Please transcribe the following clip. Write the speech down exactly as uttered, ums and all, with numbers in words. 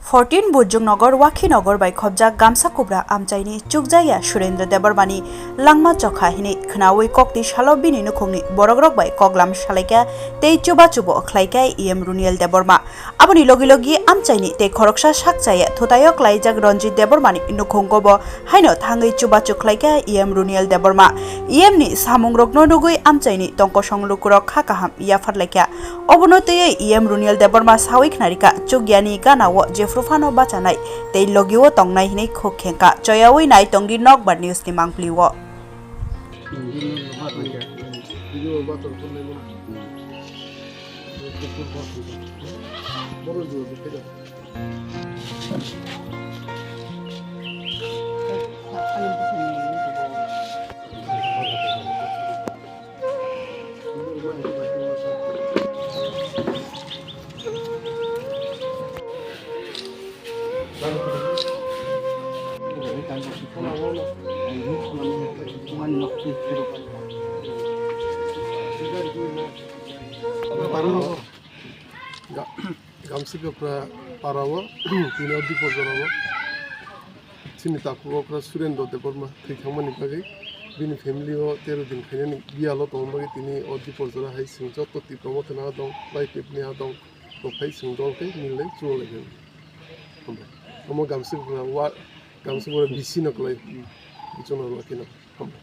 Fourteen Bujung Nagar, Wakhi Nagar bai khobjak gamsa kubra amchaini chukjakya Surendra Debbarmani langma chokha hinwi khnaui kokti salo bini nukhungni borokrok bai koklam salaikha tei chubachubo khlaikha E M Runiel Debbarma. Aboni logi logi amchaini tei khoroksa sak chaya thutaio klaijak Ranjit Debbarmani nukhungo bo haino thangwi chubachu khlaikha E M Runiel Debbarma. E M ni samungrokno nugwi amchaini tongkosong lukurok kha kaham yapharlaikha. Obono twiwi E M Runiel Debbarma sawi khnarikha, chukyani ganao jephru phano bachanai tei logio tongnai hinwi khuk khengkha. Choyawi nai tongdi Nokbar News ni mangpli o. Ga-, Gamsika pra para o tini o Dipojora o chini takhuk okra Surendra Debbarma thwi thangmani bagwi bini family o tero din khainani biyalo tongma bagwi tini o Dipojora hai chwng joto Tipra Motha ni ha dong, Laitep ni ha dong, rok hai chwng dol khe mil lai chuwak lai khe. Hambai. Omo Gamsika pra wa, Gamsika pra bisi no kwlai. Bichwng no rwla kheno. Hambai.